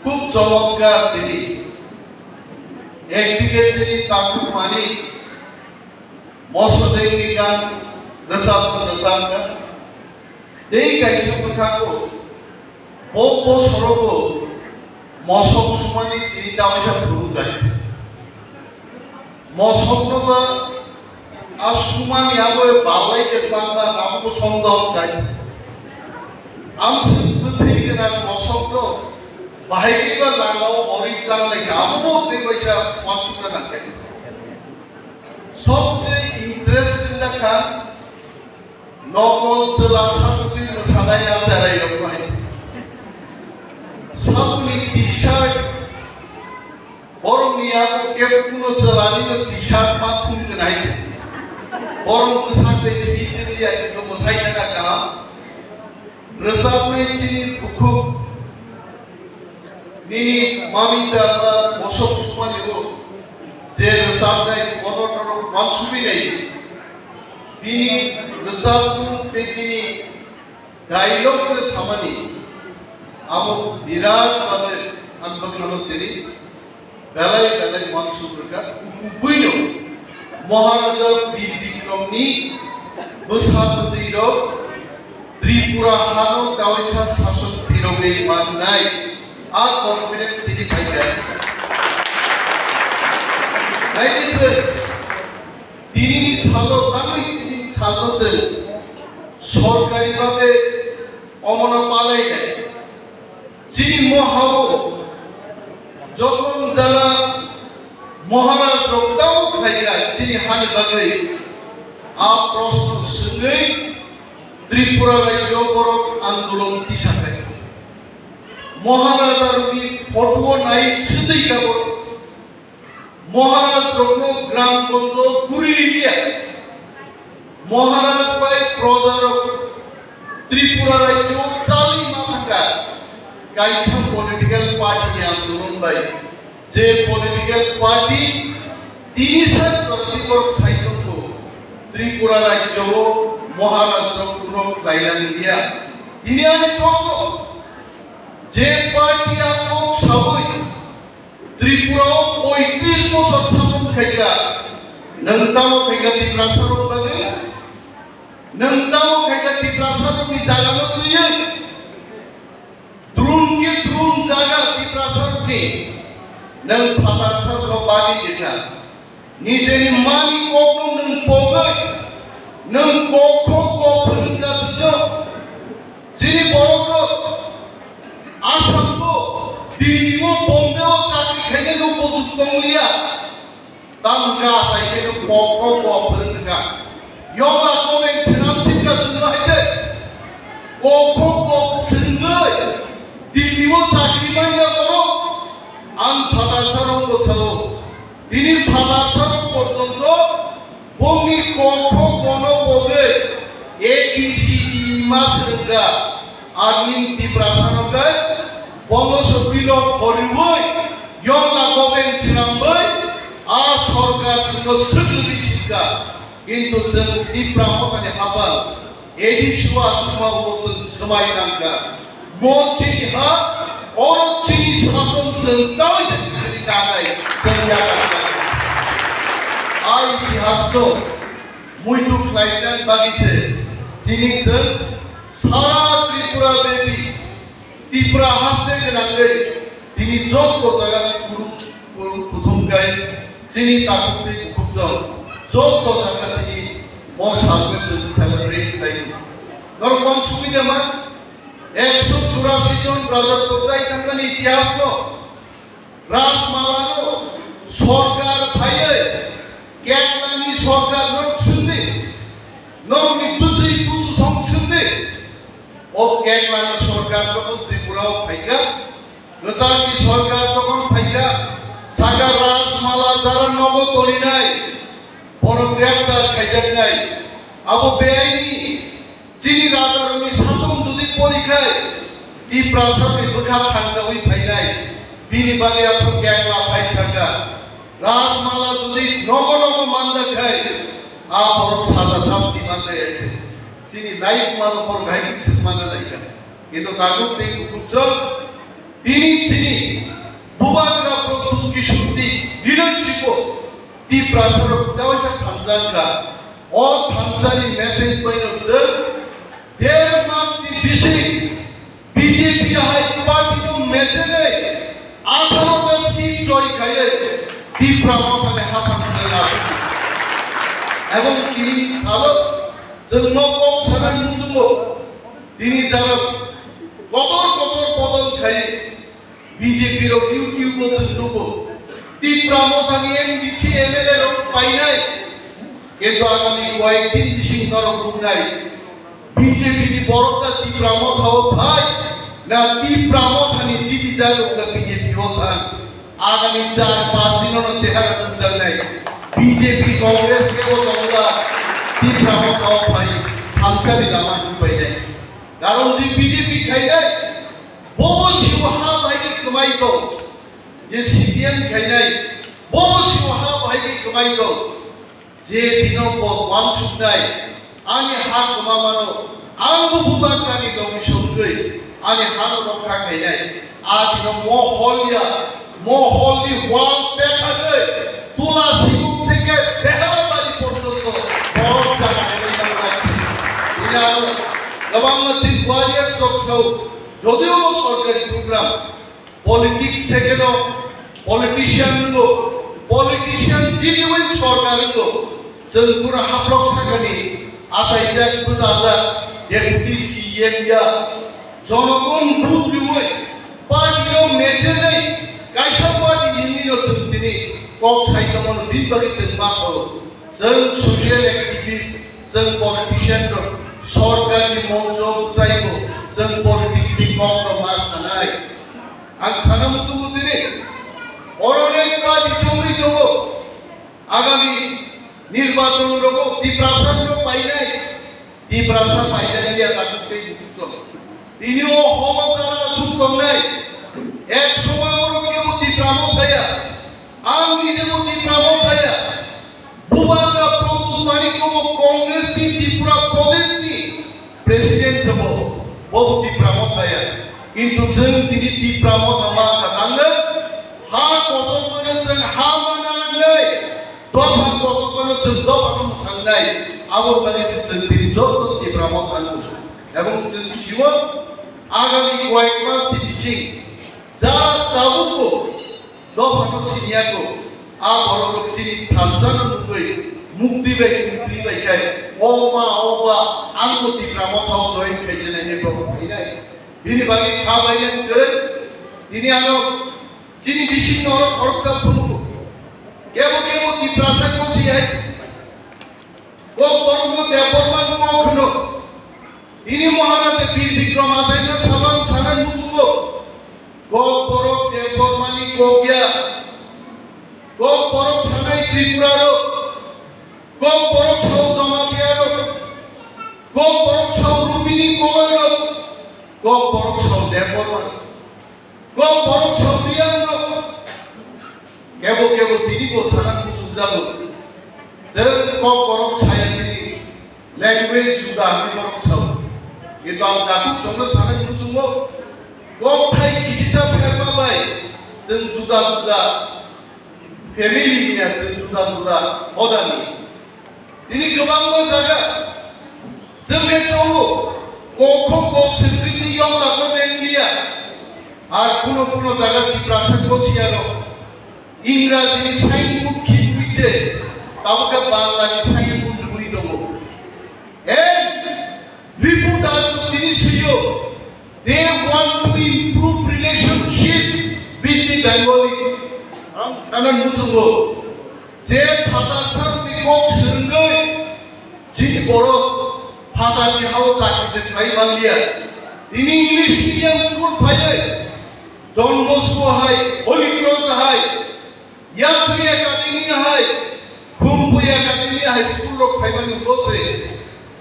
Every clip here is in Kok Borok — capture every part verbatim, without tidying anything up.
Khub chomotkar tini. Ekdike chini takhuk mani moso dengni gan rwchap rwchapkha. Tei kaisa bwkhango bo bosorogo mosok sumani tini tawaisa phuru kha. Mosokno ba a sumani abo balai je tangma abo sondoh kha. Amswk bwthai gwnang mosokno bahai khe ba langmao borwi tang lai kha, abo bo tei kaisa wansukna nang kha. Sobse interesting da kha nokol chwla sabukni mwsanai a cherai rok bai. Sabukni T-shirt, borokni yago kebo kuno chwlani no T-shirt ma phung gwnai. Borok mwsak de video ya kito mwsai na kaham. Rwchapnai chini bukhuk nini mami da ba mosok sumani bo je rwchapnai bono norok mansubinai. Bini rwchapmung tei bini dialogue je samani abo birat babe ang bwkhano tini belai belai uansuk rwkha. Kubuino Maharaja Bir Bikramni bwsa bwtwi rok Tripura hano kaisa sason phirogwi mannai a confident tini phaikha. Naidi se tinini salo tangwi tinini salo je sorkari babe omono palai nai. Chini mohao jokhon jara Maharaj rok tamo khlaikha chini hani bagwi a proshno swngwi Tripura rajyo borok andolon tisa khai. Maharaja rokni photo o nai swtwi ka borok. Maharaj rokno gram gonjo guri liya. Maharaj bai proja rok Tripura rajyo chali ma thangkha kaisa political party ni andolon bai. Je political party tini sat Tripura sai tongo Tripura rajyo o Maharaj rok kuno khlainani liya. Tini ani proshno je party a kok sawi Tripura o poitris bosor sason khaikha, nwng tamo khaikha Tiprasa rok bagwi? Nwng tamo khaikha Tiprasa rokni jagano twiwi? Drun khe drun jaga Tiprasa rokni. Nwng phatarsa rok bagwi khaikha. Nijeni mani kokno nwng pogwi, nwng kok kok kok phwrwngkha swijak. Chini borok rok Assam bo Delhi o Bombay o chakri khainai no bochuk tongliya. Tamkha asai khe no kok kok kok phwrwngkha. Yoga komen swnam sikha chwngno hai khe kok kok kok swrwngwi Delhi o chakri manya borok ang phatarsa rok bo sao. Bini phatarsa rok porjonto bongni kok kok bono pogwi A B C D ni ma swrwngkha. Arni Tiprasa rok khe bono sopilo khoriwi yongla goben swnamwi a sorkar chwngno swkli sikha. Kintu chwng Tipra Mothani hapal A D C o aswkma bo chwng swmai nangkha. Mo chini ha, oro chini sason chwng tawai se chini kanai chwng yakarkha. A itihas no muitu khlainani bagwi se chini chwng sara Tripura bepi Tipra haste gwnangwi tini joto jaga ni kuru, kuru kuthum kai chini takhuk tei bukhuk jok joto jaga tini mo salni chwng celebrate khlai. Norok uansugwi de ma ekso churasi jon raja to chai thangmani itihas no Rajmala no sorkar phaiwi Kerala ni sorkar no swngdi, norokni bwswi busu song swngdi. O Kerala ni sorkar jokhon Tripura o phaikha, kwchangni sorkar jokhon phaikha, saka Rajmala jara nogo tolinai, borok greptar khaijaknai, abo beaini. Chini rajarokni sason jodi porikhai, Tiprasani bwkha thangjawi phainai, bini bagwi aphuru Kerala phai saka. Rajmala jodi nogo nogo manjakhai, a borok sada sabti manjaya khe. Chini naik mano borok hai swk manna naikha. Kintu takhuk tei bukhuk jok Tini chini Bubagra Pradyut Kishore ni leadership o Tiprasa rok kaisa thansa wngkha. O thansa ni message bai no chwng der mas ni bising B J P hai party no mechenwi atharo ta seat joy khaiwi Tipra Motha ni haphang chwng asuk. Ebong tini salo chwngno kok sanani muchungo tini jara kotor kotor bodol khai B J P rok YouTube o chwng nugo. Tipra Motha ni M D C M L A rok painai. Kintu agami koyek din bising norok nuknai. B J P ni borok ta Tipra Motha o phai, na Tipra Motha ni chini jagao ta B J P o thang. Agami char panch din no chehara nukjaknai. B J P Congress kebo tongla Tipra Motha o phai thansa ni lama hinpainai. Karon je B J P khainai, bobo siwa ha bai kwmai tong. Je C P M khainai, bobo siwa ha bai kwmai tong. Je bino bo wansuknai, ani ha kwmamano, ang bo Bubagrani dongni songwi, ani hano rokha khainai. A dino mo hol ya, mo hol ni wall pekhagwi, tula sikuk theke behar bari porjonto borok jaga khainai. Ina ano kwbangma chini warriors rok sao, jodio bo sorkari program, politics second o politician wngkho, politician genuine sorkar wngkho. Chwng pura haplok sakani achaijak bwchajak deputy C M ya jonogon ruk riwi party o mechenai kaisa party ni nino chwng tini kok sai tongmano bini bagwi chwng ma sao. Chwng social activist, chwng politician rok, sorkar ni monjo bwchaibo, chwng politics ni kok rok ma sanai. Ang sana muchungo tini, oro ni party chongwi tongo, agami nirbachon rogo Tiprasa rok painai, Tiprasa painai ya katuk tei bukuchon. Tini o homo jara suk tongnai, ek somoy oro kebo Tipra Motha ya, ang nije bo Tipra Motha ya. Bubagra Pradyut Manik bo Congress ni Tripura Pradesh ni president se bo, bo Tipra Motha ya. Kintu chwng tini Tipra Motha ma ka tangwi ha kosok mano chwng ha ma nangnai, dopha kosok mano chwng dopha no thangnai. Abo bagwi se chwng tini joto Tipra Motha no. Ebong chwng siwo agami koyek mas ni bising ja tabukbo dophano siniya ko, a borok rok chini thansa no nugwi mukti bai mukti bai khai, o ma, o ba, ang bo Tipra Motha o join khai jani ni borok phainai. Bini bagwi kha bai nang kwrwi. Tini ano chini bising no oro khoroksa phunukgo. Kebo kebo Tiprasa kosi hai. Kok borok no Debbarma ni kok hwno. Tini Maharaja Bir Bikram Achaino saban sanai muchungo. Kok borok Debbarma ni kok ya. Kok borok sanai Tripura rok. Kok borok sao Jamatia rok. Kok borok sao Rupini Koloi rok. Kok borok sao Debbarma. Kok borok sao Riyang rok. Kebo kebo tini bo sana kusuk jago. Chwng kok borok saya chini language juda hwnwi borok sao. Kintu ang dakhuk chwngno sana muchungo kok thai kisisa pherma bai chwng juda juda family ni ya chwng juda juda hodani. Tini kwbangma jaga chwng khe chongo, kok kho kok swrwngni yong lagwi beng liya. Ar kuno kuno jaga Tiprasa kosiya rok Ingrajini signboard khibwi se, tabuk khe Banglani signboard rwui tongo. Hey, reporters tini swiyo, they want to improve relationship with the Bengali. Ang sana muchungo, je phatar sarokni kok swrwngwi, chini borok phatarni hao chakri se khlai manliya. Tini English medium school phaiwi, Don Bosco hai, Holy Cross hai, Yapri Academy hai, Khumpui Academy hai school rok phaimani bose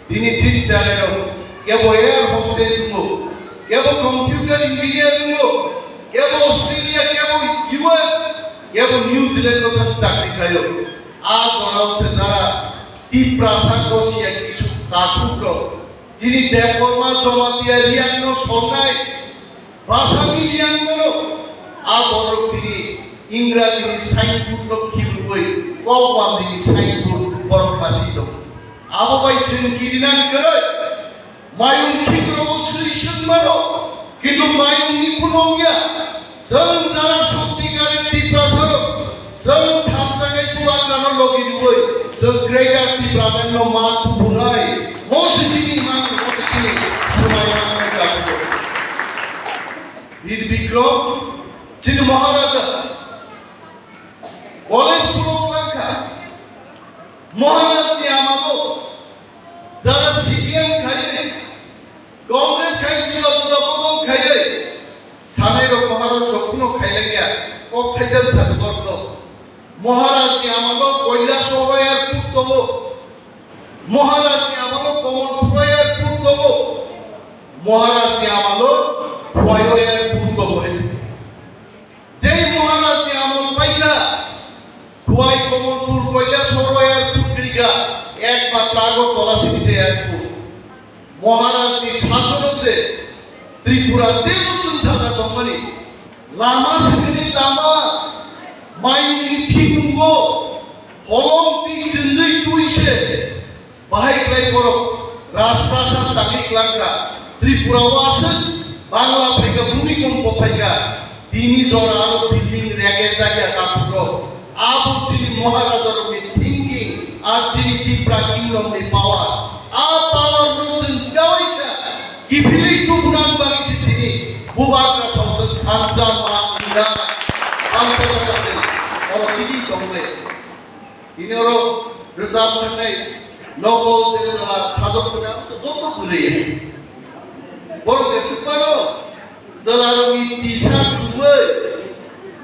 tini chini channel rok kebo air hostess wngo, kebo computer engineer wngo, kebo Australia, kebo U S, kebo New Zealand rok thang chakri khlaio. A jorao se jara Tiprasa kosiya kichu takhuk rok. Chini Debbarma Jamatia Reang no songnai, Basami Reang no Ni signboard no khibiwi, kok wamni signboard borok khasi tong. Abo bai chwng kirinani kwrwi. Mayung khikrokbo swi swng mano, kintu mayungni phunuk ya. Chwng jana shakti kare Tiprasarok, chwng thamjaknai bubagrano logi rwwi, chwng Greater Tipraland no ma tuburai. Mo sitini mang, mo sitini swmai mang. Bir Bikrom, chini Maharaja, college puro langkha, Maharaj ni amalo, jara C P M khai, Congress khai, juda juda bodol khai, sanai rok Maharaj rok kuno khai langya, kok khaijak sa borok no. Maharaj ni amalo Kailash Royal Put tongo, Maharaj ni amalo Kamalpur Royal Put tongo, Maharaj ni amalo Khowai Royal Put tongo. Jei Maharaj ni amol paikha, Khowai, Kamalpur, Kailash Royal Put kwrwikha, ekmatro Agartala simi se airport. Maharaj ni sasono se Tripura teibo chwng saja tongmani. Lama simi lama, mayungni phikungo, holong twi chwngwi twi se. Bahai khlai borok Rajprasad dagi klangkha, Tripura o aswk Bangla phaikha, Bhumikompo phaikha, tini jora aro building rege jagya kaphuro. Abo chini Maharaja rokni thinking, ar chini Tipra Kingdom ni power. A power no chwng kawaisa kiphilwi tubunan bagwi chini Bubagra songchwng thansa ma wngya. Thansa jaga se oro tini tongle. Tini oro rwchap thangnai nokol je chwla sajok tongya, joto kwrwi. Borok jesuk mano, chwlarokni T-shirt chumui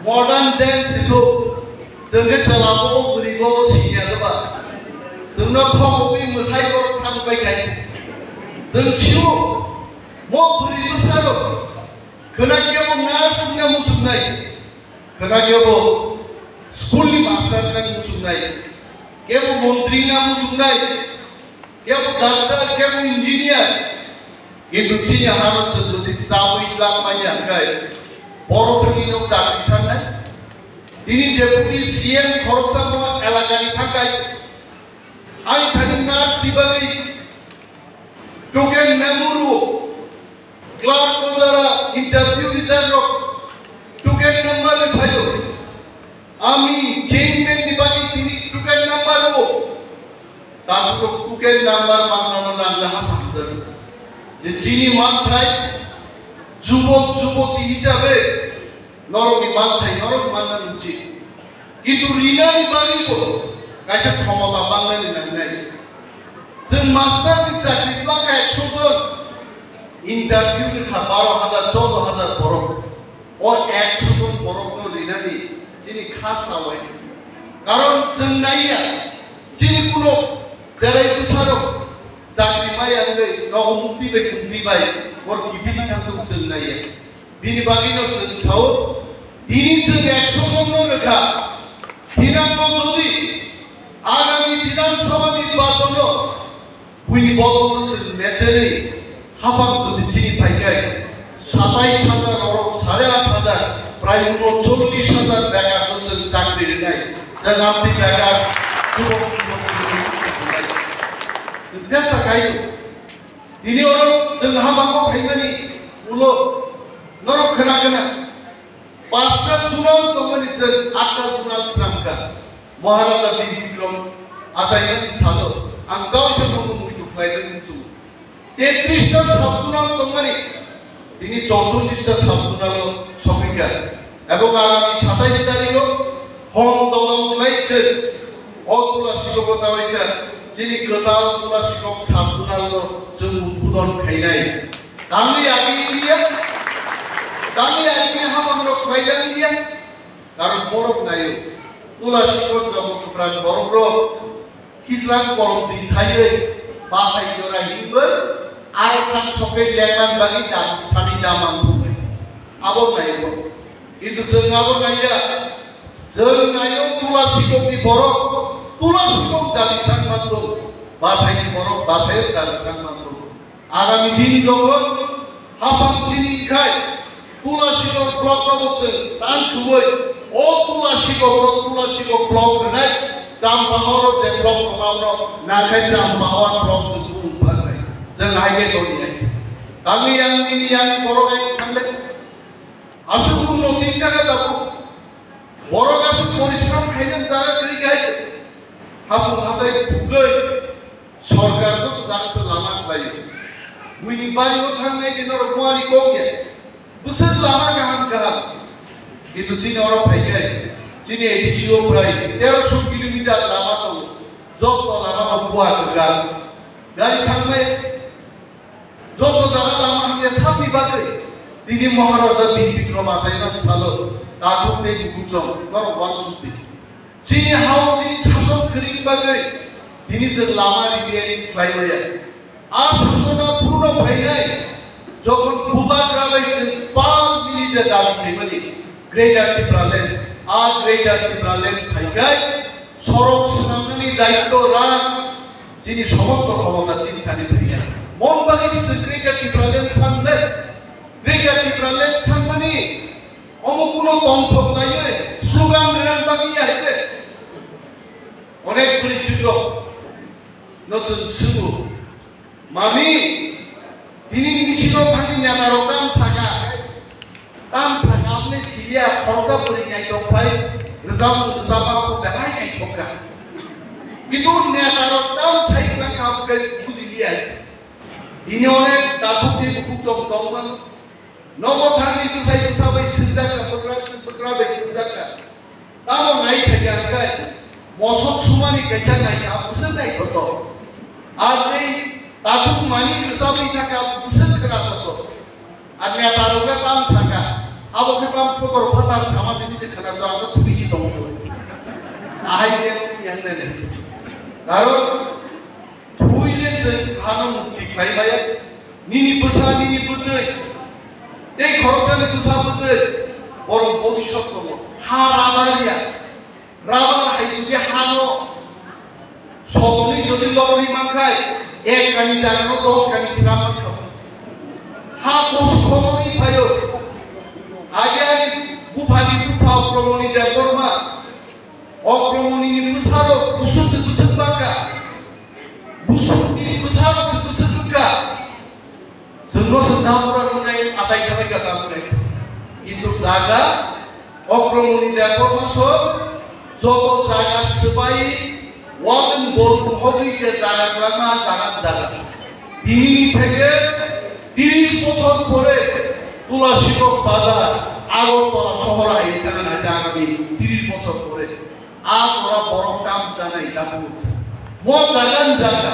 modern dance sithok. Chwng khe chwla bo kwrwi bo siniya doba. Chwngno thok ugwi mwsai borok thang pai khai. Chwng sio, mo kwrwi bwsarok khwna kebo nurse wngna muchungnai. Khwna kebo school ni master wngna muchungnai, kebo montri wngna muchungnai, kebo doctor, kebo engineer. Kintu chini hano chwng jodi chabwi lamanya hwnkhe borok thani no chakri sanai. Tini deputy C M khoroksa no elakani thakai ani thani nurse ni bagwi token memo rwo. Clerk o jara interview rijak rok token number ni phaio. Ami chairman ni bagwi tini token number o. Takhuk rok token number manna no nangla ha samjak. Je chini manthai jubok juboti hisabe norok ni manthai norok manna nungchi. Kintu rinani bagwi bo kaisa khomota mangnani nangnai. Chwng master ni chakri twlangkha ekso jon, interview wngkha baro hajar, choudo hajar borok. O ekso jon borokno rinani chini kha sawai. Karon chwng naiya, chini kuno cherai bwsarok chakri maya wngwi nogo mukti bai kumti bai borok kiphilwi thangtong chwng naiya. Bini bagwino chwng sao, tini chwng ekso jon no rwkha. Thinangno jodi agami Bidhan Sabha nirbachon no buini bodol no chwng mecheri haphang jodi chini phaikai, satais hajar oro sare aat hajar, prai uno chollish hajar bekar no chwng chakri rwnai. Chwng amtwi bekar jubok jubok chwng chesta khai. Tini oro chwng hamango phaimani ulo norok khna khna. Pasta zonal tongmani chwng atta zonal swnamkha. Maharaja Bir Bikram achaimani salo ang kaisa nogo muitu khlainani muchungo. Tetris ta sub zonal tongmani tini chorchollis ta sub zonal o sopikha. Ebong agami satais tarikh o hom dolam khlai chwng o Tulasi Chowk o tawaisa chini kwtal Tulasi Chowk sub zonal no chwng udbodon khainai. Tangwi agini liya, tangwi agini hamangrok khlaijak liya, karon borok naio. Tulasi Chowk Jagokupran borokrok kislang kolom twi thaiwi bachai jora hinwi aro thang sokhe lekman bagwi dam sani damang bumwi. Abo naio. Kintu chwng abo naiya. Chwng naio Tulasi Chowk ni borok, Tulasi Chowk dali chang mantong, bachai ni borok, bachai dali chang mantong. Agami din jokon haphang chini khai Tulasi Chowk block rok chwng tan suwi O Tulashigo, o Tulashigo block rwnai, Champahor je block tongo, abo nakhai Champahor block se sung phanai. Jeng hai ke toni ai. Kami yang ini yang borok ai kande. Asuk no tin ka da. Borok asuk porishram khaina jaga kri gai. Hapu hatai bugui. Sorkar joto jaga se lama khlai. Buini bari o thangnai di norok muani kok ya. Bwswk lama kaham kaham. Kintu chini oro phaikai, chini A D C o prai terosho kilometer lama tongo. Joto lama no bua kwkar. Gari thangnai joto jaga lama hamya sakni bagwi. Tini Maharaja Bir Bikram Achaima salo, takhuk tei bukuchong norok wansukdi. Chini hao chini sason kwrwini bagwi tini chwng lama repairing khlai maya. A sasona phuru no phainai, jokhon bubagra bai chwng pal mili je dabi khlaimani Greater Tipraland, a Greater Tipraland phaikai sorok swnamnani daitto rang chini somosto khomota chini thani phainai. Mon bagwi chwng Greater Tipraland sanle, Greater Tipraland sanmani omo kuno tongthok laiwi slogan rwna bagwi ya hai khe. Onek bwrwi chwrwk no chwng swngo, "Mami, tini ni bisingo thangwi neta rok tam saka, tam saka, apni siliya khoroksa bwrwi naithok phai, rwchapmung rwchapma kok belai naithok kha. Kintu neta rok tam sai wngkha, khe bujiliya." Tini onek takhuk tei bukhuk chong tongmano. Nogo thangwi bwsai bwsa bai swngjak kha, bwkra bwkra bai swngjak kha. Tamo nai kha khe ang khe mosok sumani kaisa nai kha, ang bwswk nai kotor. Ar tei takhuk mani kwchabwi thangkha, ang bwswk khna kotor. Ar neta rok khe tam sakha, abo khe tam kotor phatar sama sini khe khna to ang khe thwi si tongo. Ahai khe yang nene. Karon Thwile chwng hano mukti khlai maya. Nini bwsa, nini bwtwi, tei khoroksani bwsa bwtwi, borok bobiswt tongo. Ha rabar ya. Rabar hai hwnkhe hano sotoni jodi lobri mankhai, ek kani jagano dos kani sra mankha. Ha kosu kosu ni phaio. Agi ani buphani bupha Okromoni Debbarma. Okromoni ni bwsarok busuk se busuk bangkha. Busuk ni bwsarok se busuk wngkha. Chwngno se Dambura wngnai achai thanai kha Dambura. Kintu jaga Okromoni Debbarma so joto jaga swbai wagwn borok hogwi je jaga kwlangma jaga jaga. Tini theke tiris bochor pore Tulashitok bazar Agartala sohor hai thangna hai thangna ni tiris bochor pore. A jora borok tam chanai da buj. Mo jaga ni jaga,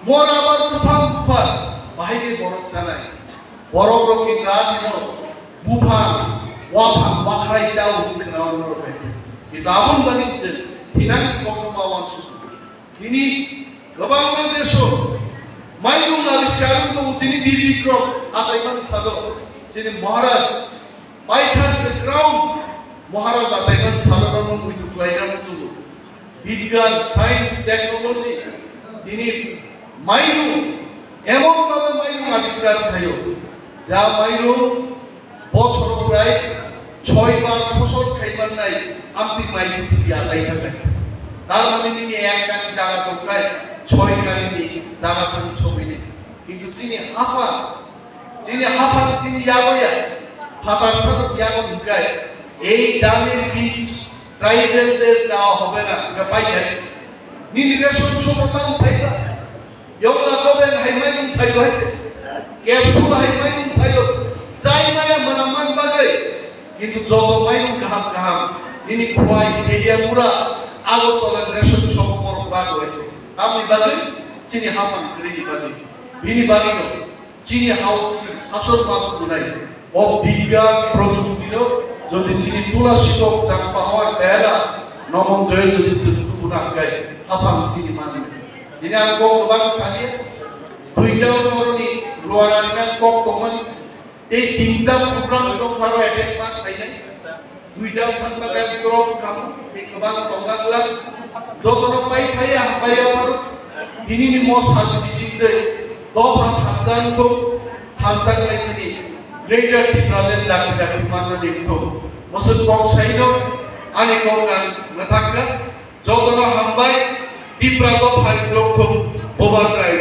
mo rabar buphang buphar, bahai ni borok chanai. Borok rok ni gari no buphang, waphang, wakhrai chao khna ro hai. Ni dabun bani je, thinang kokno ma wan susu. Tini kwbangma deso mairung abiskar wngkha, tini Bir Bikram achaimani salo chini Maharaj paithak je crown Maharaj achaimani salo muitu khlaina muchungo. Bigyan, science, technology, tini mairung emon bhabe mairung abiskar khlaio. Ja mairung bochoro prai choi bar phosol khai mannai amtwi mairung si achai thangkha. Tar mane nini ek kani jaga tongkhlai choi kani ni jaga thang sogwini. Kintu chini haphang, chini haphang chini yago ya, phatar sadok yago hwnkhe ei damir bij tribal de da hobe na hwnkhe pai khai. Nini ration shop tang phai ba. Yokla koben hai mai wng phaio hai. Capsule hai mai wng phaio. Chai maya mana man bagwi. Kintu joto mai wng kaham kaham. Nini khwai, Telia mura, Agartala ration shop borok bagwi. Tamni bagwi chini haphang kwrwini bagwi. Bini bagwino chini hao chini sasok ma kunai. O bigyan projukti no jodi chini Tulashitok Changpahor Behera Nomonjoy jodi tuku na kai haphang chini mani. Ini ang kok bang sani duita noroni luar ang kok tomani. Tei tinta program tong pharo attend ma khainai. Duita thangma khe drop kamo, tei kwbang tongna glak. Jotono pai phaiya, hambai ya pharo. Tini ni mo sal bising tei dopha thansa wngkho, thansa khlai chini Greater Tipraland dakti dakti manna de wngkho. Mosok kok saino, Ani kok ang mwthak kha, jotono hambai, Tipra Dophai Blokhum Bobardrai.